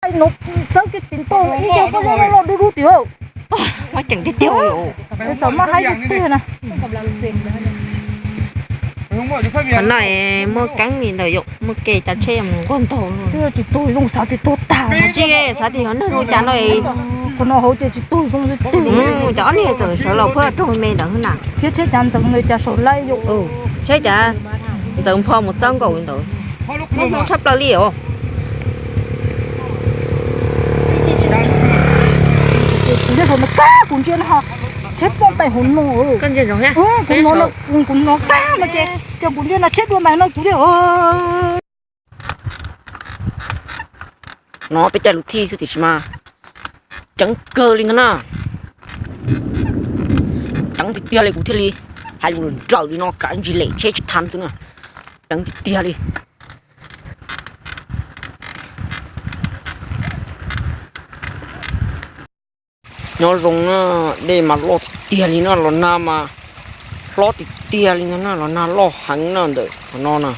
Txawb kiag tim ntoo ib yog koj loj loj dub dub tim. Muaj ceem tiag tiag. Xav mas haib tiag tiag na. Qhov no muaj keeb li ntawd yom, muaj kev tas tsheb mus nquag ntaug. Tsis tuag zoo, xav tias tuag tag. Tsis xav tias yog neeg zoo cas no. Qhov no hauv ces tsis tuag zoo li tiag. Cov ob niag tseem sawv los phuab raug me ntawd na. Thiab tsheb cav ntxeev ntawd cas saum laij yom. Tsheb cav ntxeev npho mus txawb nkaus li ntawd. Muaj hmoo tshaj plaws li os. Kuv ntsia saum no kab kuv ntsia no, tsheb poob tais hauv no. Kuv no kab no ces ces kuv ntsia no tsheb dua ntais no kuv thiaj. No peb caij lub thij xwb tiam sis mas ceev kawg li ntag na. Ceev tiag tiag li kuv thiaj li hais lus nrawm li no kav ntsis lem tsheb tsis thab xwb na. Ceev tiag tiag li. Nyob zoo na, dej mas loj tiag tiag li na, los nag mas hlob tiag tiag li ntag na, los nag loj heev na ntawm qhov no na.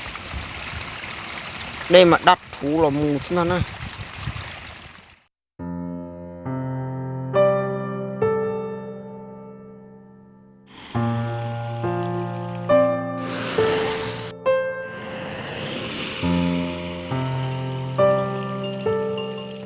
Dej mas daj rhuv los mus xwb ntag na.